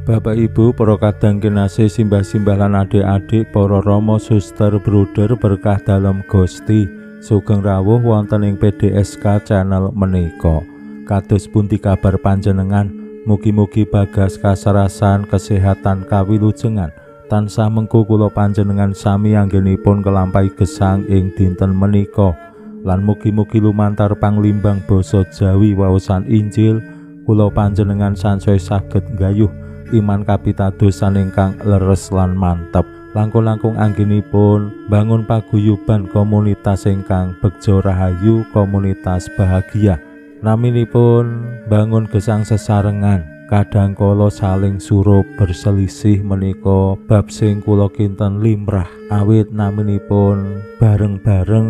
Bapak Ibu, para kadang kinasih, simbah-simbah lan adik-adik, para rama, suster, bruder berkah dalem Gusti, sugeng rawuh wonten ing PDSK channel menika. Kados pundi kabar panjenengan? Mugi-mugi bagas kasarasan, kesehatan kawilujengan tansah mengku kula panjenengan sami anggenipun kelampahi gesang ing dinten menika. Lan mugi-mugi lumantar panglimbang basa Jawi waosan Injil kula panjenengan sansaya saged nggayuh iman kapitadosan ingkang leres lan mantep. Langkung-langkung anggenipun bangun paguyuban komunitas ingkang begja rahayu, komunitas bahagia. Naminipun bangun gesang sesarengan, kadang kala saling surup berselisih menika bab sing kula kinten limrah. Awit naminipun bareng-bareng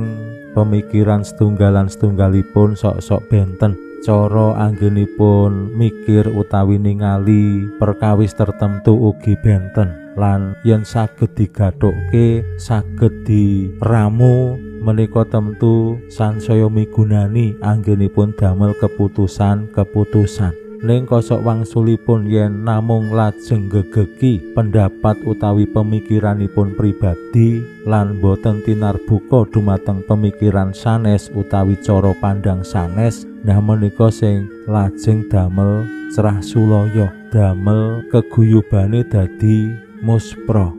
pemikiran setunggalan setunggalipun sok-sok benten. Cara anggenipun mikir utawi ningali perkawis tertentu ugi benten, lan yen saged digathukke, saged diramu menika tentu sansaya migunani anggenipun damel keputusan-keputusan. Ning kosok wangsulipun yen namung lajeng gegegi pendapat utawi pemikiranipun pribadi lan boten tinarbuka dumateng pemikiran sanes utawi cara pandang sanes, nah menika sing lajeng damel cerah sulaya, damel keguyubane dadi muspra.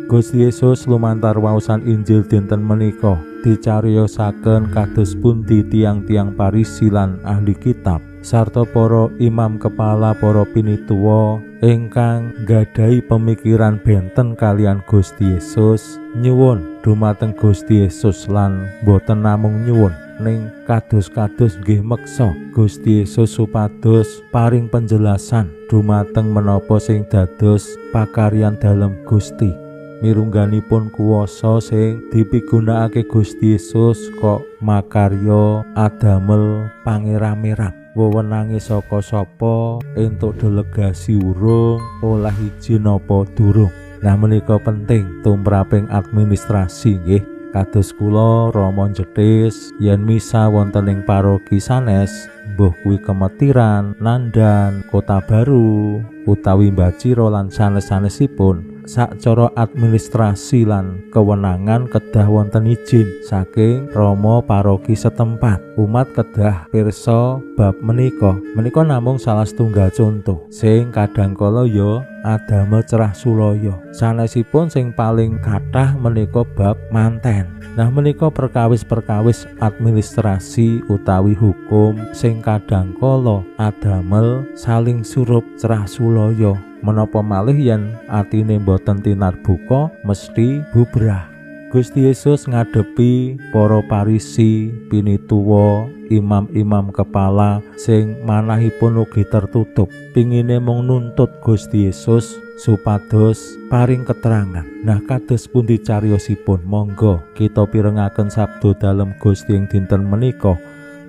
Gusti Yesus lumantar waosan Injil dinten menika dicariyosaken kados pundi tiang-tiang Parisi lan ahli kitab sarta para imam kepala, para pinituwa ingkang nggadahi pemikiran benten kalian Gusti Yesus, nyuwun dumateng Gusti Yesus lan boten namung nyuwun ning kados-kados nggih meksa Gusti Yesus supados paring penjelasan dumateng menapa sing dados pakaryan dalem Gusti. Mirungganipun kuwasa sing dipigunakake Gusti Yesus kok makarya adamel pangeram-eram. Wewenange saka sapa, entuk delegasi urung, oleh izin apa durung. Nah menika penting tumraping administrasi nggih. Kados kula Rama Jetis yen misa wonten ing paroki sanes, mbuh kuwi Kemetiran, Nandan, Kota Baru utawi Mbaciro lan sanes-sanesipun, sacara administrasi lan kewenangan kedah wonten izin saking Rama paroki setempat. Umat kedah pirsa bab menika. Menika namung salah setunggal contoh sing kadang kala ya adamel cerah sulaya. Sanesipun sing paling kathah menika bab manten. Nah menika perkawis-perkawis administrasi utawi hukum sing kadang kala adamel saling surup cerah sulaya. Menapa malih yen atine boten tinarbuka mesti bubrah. Gusti Yesus ngadepi para Parisi, pinituwa, imam-imam kepala sing manahipun ugi tertutup. Pingine mung nuntut Gusti Yesus supados paring keterangan. Nah kados pundi cariyosipun? Monggo kita pirengaken sabda dalem Gusti ing dinten menika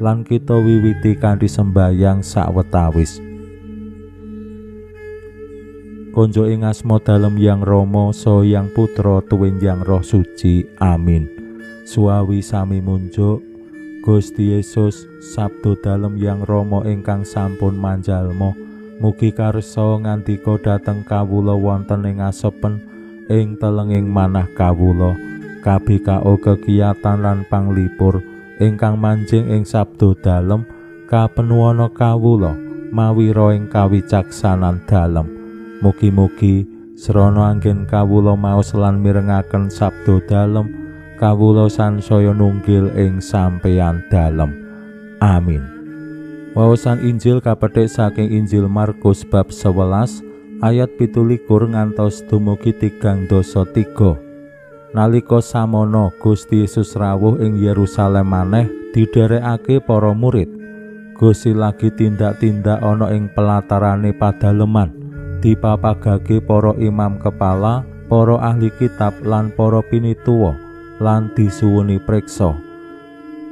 lan kita wiwiti kanthi sembayang sawetawis. Konjo ing asma dalem Yang Rama, saha Yang Putra, tuwin Yang Roh Suci. Amin. Suawi sami munjuk Gusti Yesus, sabda dalem Yang Rama ingkang sampun manjalma, mugi karsa ngandika dhateng kawula wonten ing asepen ing telenging manah kawula. KBKO kekiyatan lan panglipur ingkang manjing ing sabda dalem kapenuwana kawula mawira ing kawicaksanan dalem. Mugi-mugi srana anggen kawula maos lan mirengaken sabda dalem, kawula sansaya nunggil ing sampeyan dalem. Amin. Waosan Injil kapethik saking Injil Markus bab 11 ayat 17 ngantos dumugi 33. Nalika samono Gusti Yesus rawuh ing Yerusalem maneh didherekake para murid. Gusti lagi tindak-tindak ana ing pelatarane padaleman. Dipapagake para imam kepala, para ahli kitab lan para pinituwa lan disuwuni preksa.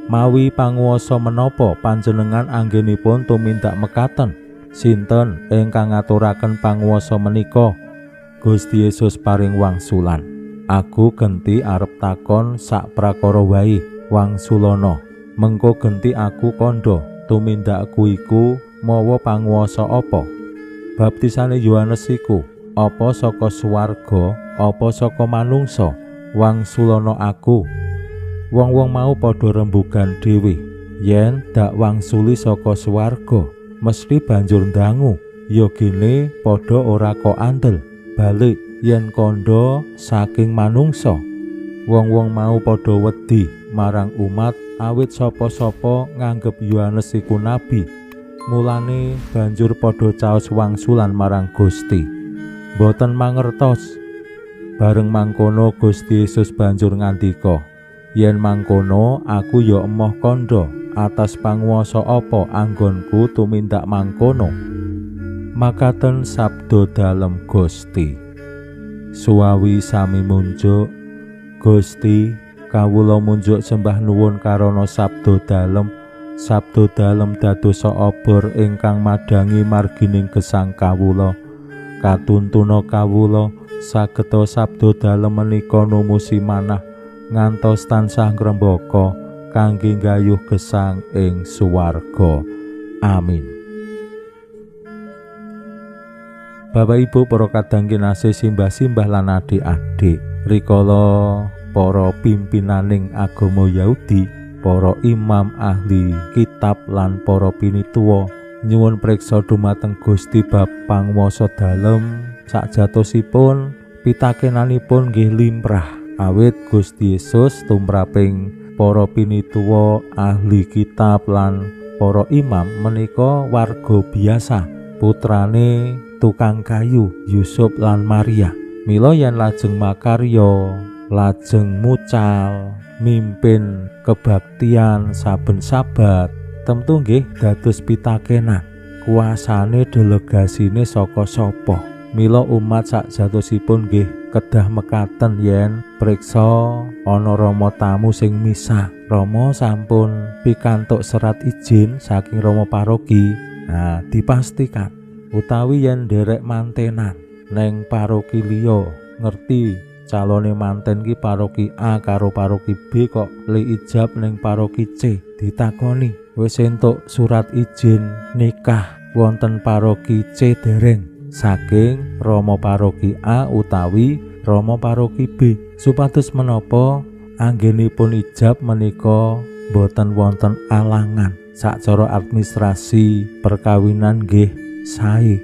Mawi panguwasa menapa panjenengan anggenipun tumindak mekaten? Sinten ingkang ngaturaken panguwasa menika? Gusti Yesus paring wangsulan, aku genti arep takon sak prakara wae, wangsulana. Mengko genti aku kandha, tumindakku iku mawa panguwasa apa? Baptisane Yohanes iku apa saka swarga, apa saka manungsa? Wangsulana aku. Wong-wong mau padha rembugan dhewe, yen dak wangsuli saka swarga, mesti banjur ndangu, ya gene padha ora kok andel. Balik yen kandha saking manungsa. Wong-wong mau padha wedi marang umat awit sapa-sapa nganggep Yohanes iku nabi. Mulane banjur padha caos wangsulan marang Gusti. Boten mangertos. Bareng mangkono Gusti Yesus banjur ngandika, yen mangkono aku ya emoh kandha atas panguwasa apa anggonku tumindak mangkono. Makaten sabda dalem Gusti. Suwawi sami munjuk, Gusti, kawula munjuk sembah nuwun karana sabda dalem. Sabda dalem dadosa obor ingkang madhangi margining gesang kawula. Katuntuna kawula sageta sabda dalem menika numusi manah ngantos tansah ngrembaka kangge nggayuh gesang ing suwarga. Amin. Bapak Ibu para kadang kinasih, simbah-simbah lan adik-adik, rikala para pimpinaning agama Yahudi, para imam ahli kitab lan para pinituwa nyuwun preksa dumateng Gusti bab panguwasa dalem sakjatosipun pitakenanipun nggih limrah awit Gusti Yesus tumraping para pinituwa ahli kitab lan para imam menika warga biasa, putrane tukang kayu Yusuf lan Maria. Mila yen lajeng makarya, lajeng mucal, mimpin kebaktian saben Sabat, tentu nggih dados pitakenan. Kuasane delegasine saka sapa? Mila umat sakjatosipun nggih kedah mekaten yen priksa ana rama tamu sing misah. Rama sampun pikantuk serat izin saking rama paroki. Nah, dipastikan utawi yen nderek mantenan neng paroki liya, ngerti calone manten ki paroki A karo paroki B kok li ijab neng paroki C, ditakoni wis entuk surat izin nikah wonten paroki C dereng saking rama paroki A utawi rama paroki B, supados menapa anggenipun ijab menika boten wonten alangan sacara administrasi perkawinan nggih sae.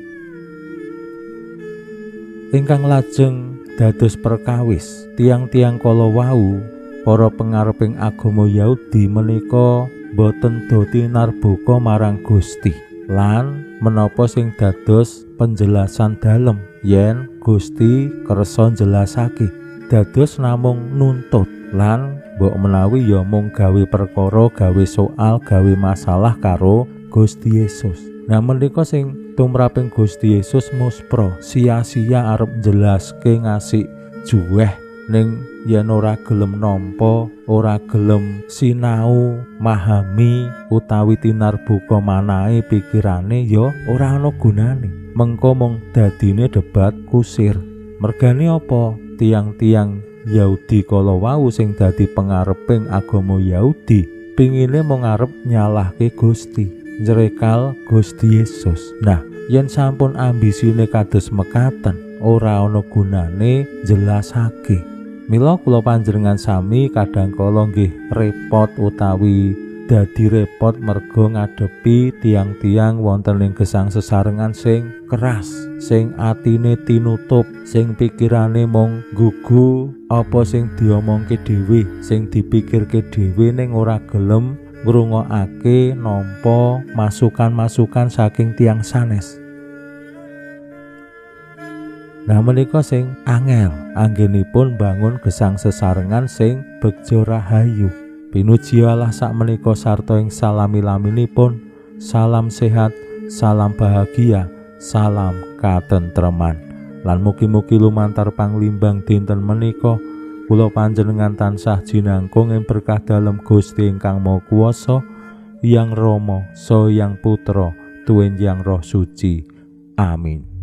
Ingkang lajeng dados perkawis tiang-tiang kala wau para pengareping agama Yahudi menika boten do tinarbuka marang Gusti lan menapa sing dados penjelasan dalem yen Gusti kersa njelasake dados namung nuntut lan mbok menawi ya mung gawe perkara, gawe soal, gawe masalah karo Gusti Yesus. Nah menika sing tumraping Gusti Yesus muspro sia-sia arep njelaske ngasih juweh ning yen ora gelem nampa, ora gelem sinau, mahami utawi tinarbuka manahe pikirane ya ora ana gunane. Mengko mung dadine debat kusir. Mergane apa? Tiang-tiang Yahudi kala wau sing dadi pengareping agama Yahudi pingine mung arep nyalahke Gusti, njrekal Gusti Yesus. Nah, yen sampun ambisine kados mekaten, ora ana gunane jelasake. Mila kula panjenengan sami kadang kala nggih repot utawi dadi repot merga ngadepi tiang-tiang wonten ing gesang sesarengan sing keras, sing atine tinutup, sing pikirane mung gugu apa sing diomongke dhewe, sing dipikirke dhewe ning ora gelem ngrungokake nampa masukan-masukan saking tiang sanes. Nah menika sing angel anggenipun bangun gesang sesarengan sing begja rahayu. Pinuji Allah sakmenika sarta ing salami-laminipun. Salam sehat, salam bahagia, Salam katentreman. Lan mugi-mugi lumantar panglimbang dinten menika kula panjenengan tansah jinangkung ing berkah dalem Gusti ingkang Maha Kuwasa, Yang Rama, Saha Yang Putra, Tuwin Yang Roh Suci. Amin.